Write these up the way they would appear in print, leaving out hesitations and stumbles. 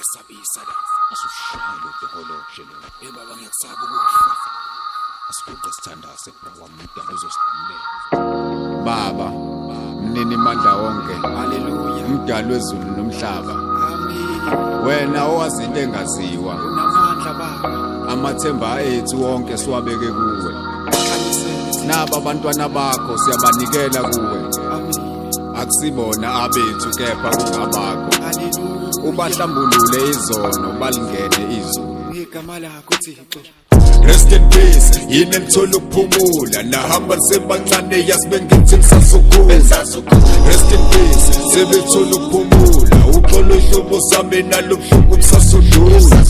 Kuyasabisa la. Asushayele utokoloshe lo. Hey baba, ngiyakusaba ukufa. Asiguqe sithandaze, bra wami, umdala uzosilamulela. Baba, mnini mandla wonke. Haleluya. Umdali wezulu nomhlaba. Amen. Wena owazi into engaziwa. Unamandla baba. Amathemba ethu wonke siwabeke kuwe. Khanyisele. Naba abantwana bakho siyabanikela kuwe. Amen. Akusibona abethu kepha kungabakho. Haleluya. Ubahlambulule izono balingene izulu. Ngegama lakho Thixo. Rest in peace, yini enithola ukuphumula nahamba nisebancane yazi bengithi nisazokhula. Rest in peace, sebethola ukuphumula uxolo ihlobo sami nalo buhlungu busasudlula.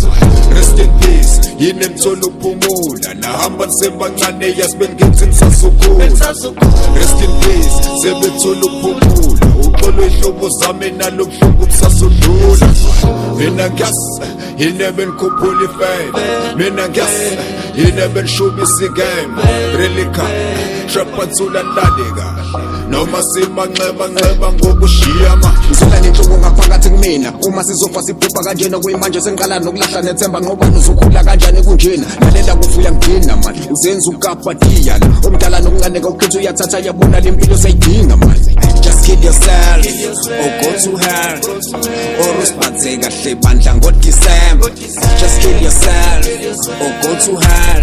Rest in peace, yini enithola ukuphumula nahamba nisebancane yazi bengithi nisazokhula. Rest in peace, sebethola ukuphumula uxolo ihlobo sami nalo buhlungu busasudlula. Mina ngiyas, yini benikhuphula ifame. Mina ngiyas, yini benishubisa igame. Relika, shapatsula laleka. Noma simanxeba nxeba ngokushiya ma. Ngizwela nenhlungu ngaphakathi kumina uma sizofa siphupha kanjena, kuyimanje sengiqala nokulahla nethemba ngoba uzokhula kanjani kunjena. Lalela kufuya ngidina man, uzenza ukapatiya la omdala nomncane kawukhetha uyathatha yabona le mpilo sayidinga man. Just kill yourself or go to hell or usiphathe kahle bandla ngoDisemba. Just kill yourself or go to hell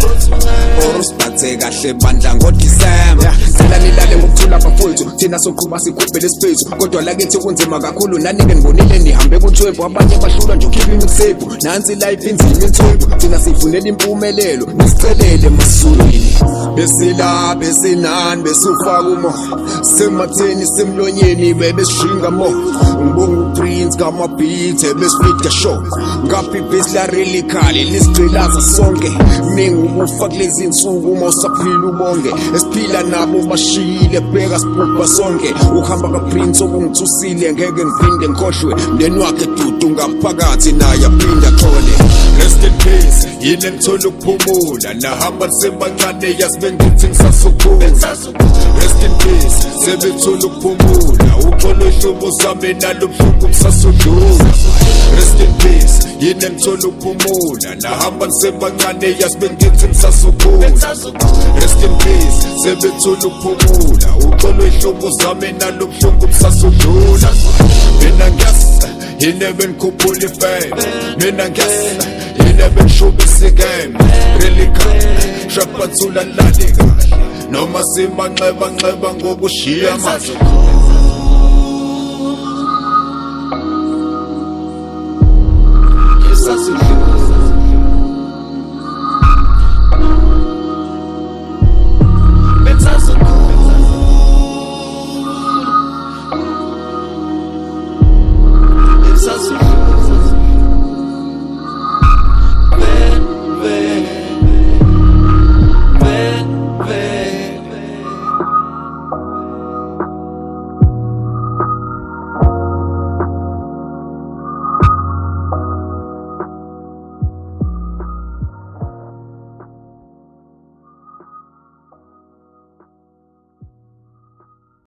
or usiphathe kahle bandla ngoDisemba. Cela nilale ngokuthula bafowethu, thina soqhuba sikhubhele esiphethu, kodwa lakithi kunzima kakhulu. Nanike ngibonile nihambe kuthwebhu, abanye bahlulwa nje ukhipha imixtape. Nansi life inzima inthwebhu, thina sifunela impumelelo, nisicelele emasulwini. Besila besinani besufaka umo sematheni semlonyeni bebesishinga mo. Ngibonga uPrince ngama-beat ebesifida show ngapha ibhesi larelikhali lisigqilaza sonke. Ningi ukufa kulezi nsuku, uma usaphila ubonge esiphila nabo bashiyile, bheka sibhubha sonke. Ukuhamba kaPrince okungithusile ngeke ngiphinde ngikhohlwe, mndeni wakhe dudu ngaphakathi naye aphinde axole. Rest in peace, yini enithola ukuphumula nahamba nisebancane yazi bengithi nisazokhula. Rest in peace, sebethola ukuphumula uxolo ihlobo sami nalo buhlungu busasudlula. Rest in peace, yini enithola ukuphumula nahamba nisebancane yazi bengithi nisazokhula. Rest in peace, sebethola ukuphumula uxolo ihlobo sami nalo buhlungu busasudlula. Mina ngiyas, yini benikhuphula ifame. Mina ngiyas, yini benishubisa igame. Relika, shapatsula laleka. Noma simanxeba nxeba ngokushiya manje. Ngisazokhula.